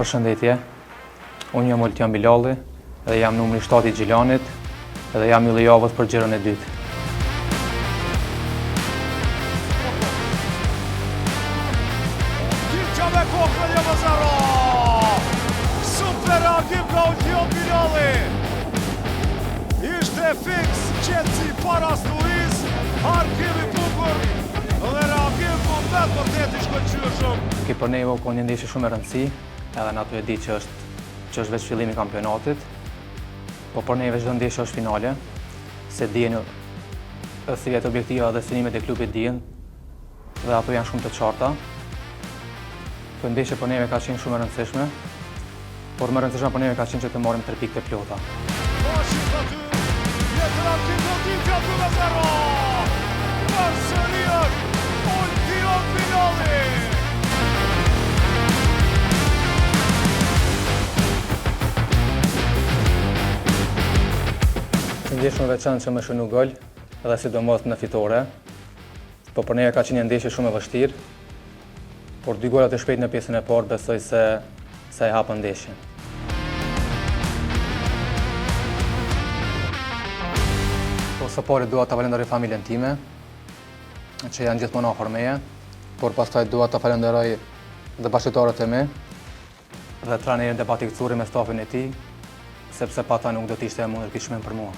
Përshëndetje. Unë jam Oltion Bilalli dhe jam numri 7 i Gjilanit dhe jam ylli i javës për xhiron e dytë. Gjithçka me kokë dhe 1-0. Super reagim nga Oltion Bilalli. Ishte fiks qetësi para stuhisë, harkim i bukur dhe reagim po me të vërtetë i shkëlqyeshëm. Kjo për neve u kon një ndeshje shumë e rëndësi, edhe na tu e ditë që është që është veç fillimi i kampionatit. Po për neve çdo ndeshje është finale, se dihen edhe si vjet objektiva dhe synimet e klubit dihen dhe ato janë shumë të qarta. Kjo ndeshje për neve ka qenë shumë e rëndësishme, por më e rëndësishme për neve ka qenë që të marrim tre pikë të plota. Pashit aty, një reagim goditja 2-0. Përsëri është Oltion Bilalli. Një ndeshje shumë e veçantë që me shënu gol, edhe sidomos në fitore. Po për neve ka qenë një ndeshje shumë e vështirë, por dy golat e shpejt në pjesën e parë besoj se se e hapën ndeshjen. Po së pari dua ta falenderoj familjen time, që janë gjithmonë afër meje, por pastaj dua ta falenderoj dhe bashkëlojtarët e mi dhe trajnerin Debatik Curri me stafin e tij, sepse pa ta nuk do të ishte e mundur ky çmim për mua.